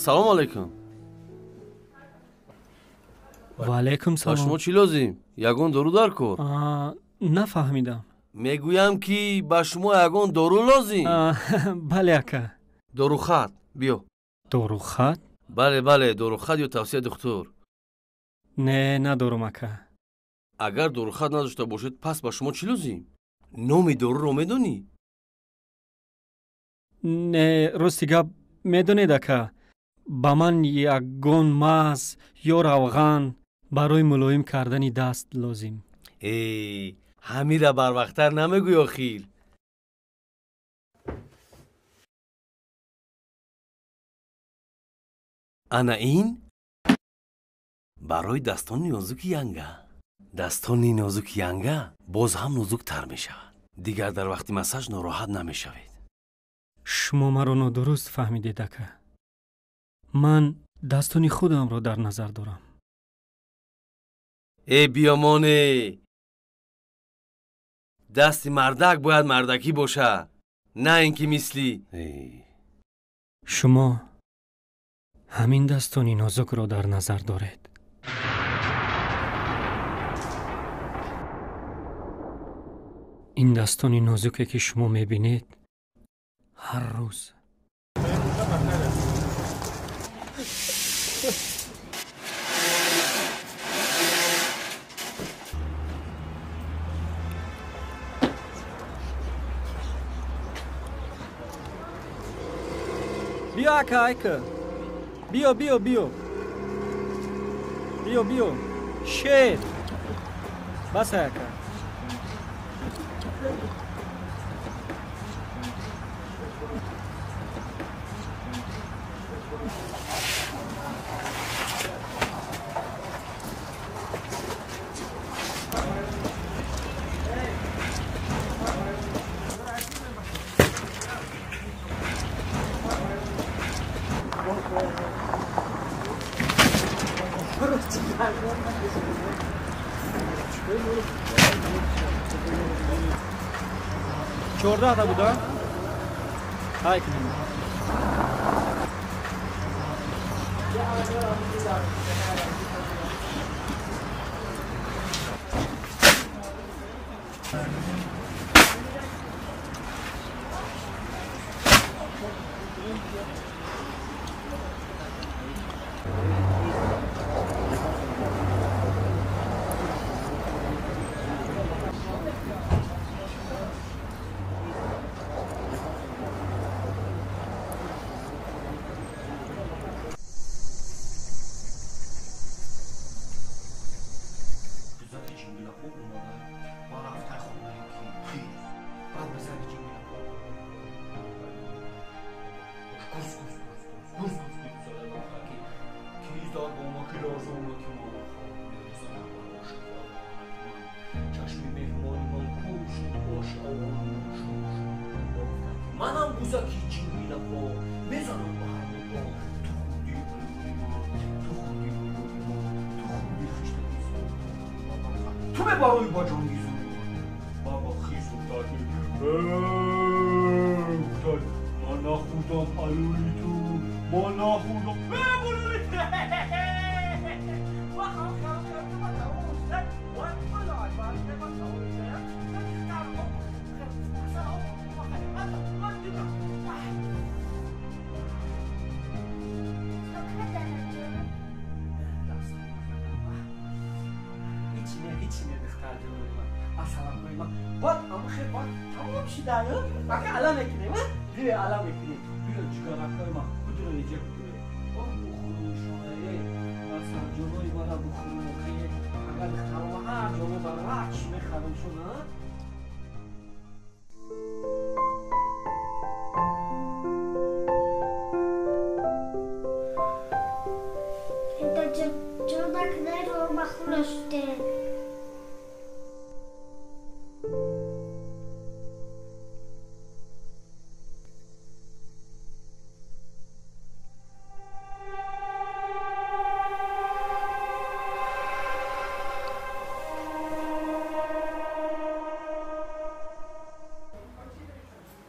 Салом алейкум. Ва алейкум салом. Ба шумо чӣ лозим? Ягон дору дар кор? Нафаҳмидам. Мегӯям, ки ба шумо ягон дору лозим? Бале, ака. Дорухат, биё. Дорухат? Бале, бале, дорухат ё тавсияи духтур. Не, надорум, ака. Агар дорухат надошта бошед, пас ба шумо чӣ лозим? Номи доруро медонӣ? Не, рости гап медонед, ака. Ба ман ягон маз ё равған барои мулоим кардани даст лозим. Э, ҳамира барвақттар намегӯй охир. Ана ин барои дастони нозуки янга. Дастони нозуки янга боз ҳам нозуктар мешавад. Дигар дар вақти массаж нороҳат намешавед. Шумо маро нодуруст фаҳмидед, ака. Ман дастони худамро дар назар дорам. Э, биёмоне! Дасти мардак бояд мардакӣ бошад, на ин ки мисли. Шумо ҳамин дастони нозукро дар назар доред. Ин дастони нозуке, ки шумо мебинед, ҳар рӯз биё, ака, айка, биё, биё, биё, биё, биё, шер баса, ака. 14та буда? Ҳай кунем. Манам бузаки ҷингилапо мезанам ба ҳар нигоҳ. Ту хурди булбули ман, ту хурди булбули ман, ту хурди хиштаки ту мебарои ба ҷанги зури ман. Баба хис гуфтад, гуфтад, ман нахӯрдам алӯи ту, ман нахӯрдам.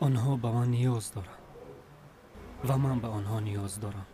Онҳо ба ман ниёз доранд ва ман ба онҳо ниёз дорам.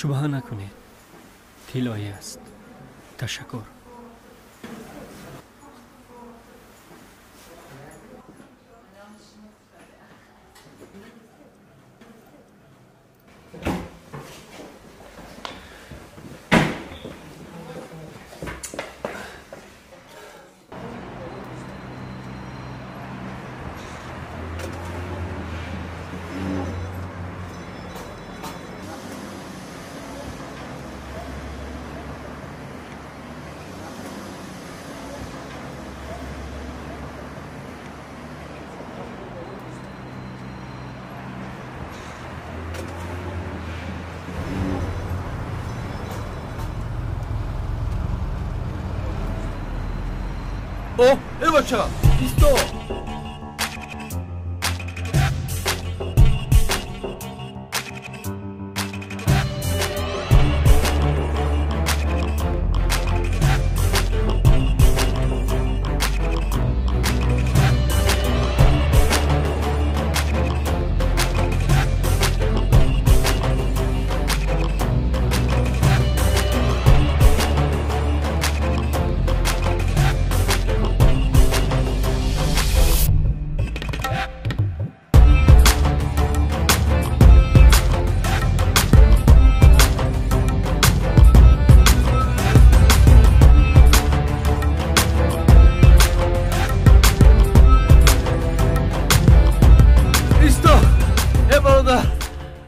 Шубҳа накунед, тиллоӣ аст. Ташаккур. О, э бача, исто!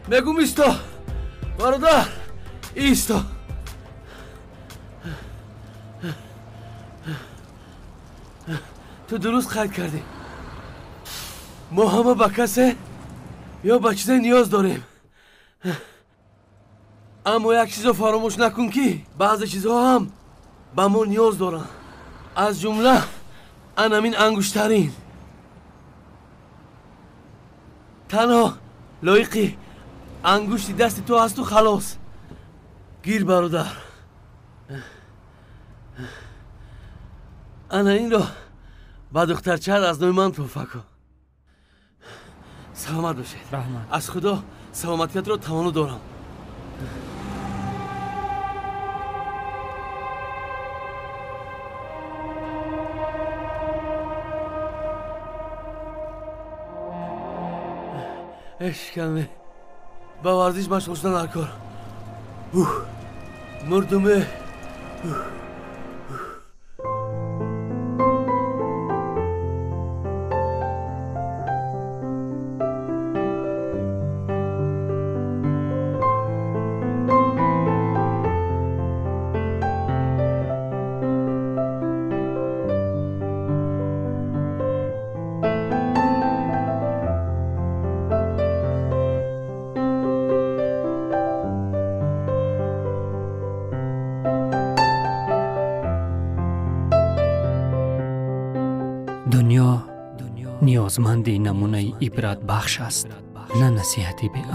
Мегум исто! Бародар! Исто! Ту дуруст қайд кардӣ. Мо ҳама ба касе ё ба чизе ниёз дорем. Аммо як чизро фаромӯш накун, ки баъзе чизҳо ҳам ба мо ниёз доранд. Аз ҷумла анамин ангуштарин. Танҳо лоиқи ангушти дасти ту ҳасту халос. Гир, бародар. Ана инро ба духтарчаат аз номи ман тӯҳфа кун. Саломат бошед. Раҳмат. Аз Худо саломатиятро таманно дорам. Эшкаме ба варзиш машғул шудан дар кор. Мурдуме. Дунё ниёзманди намунаи ибратбахш аст, на насиҳати беамал.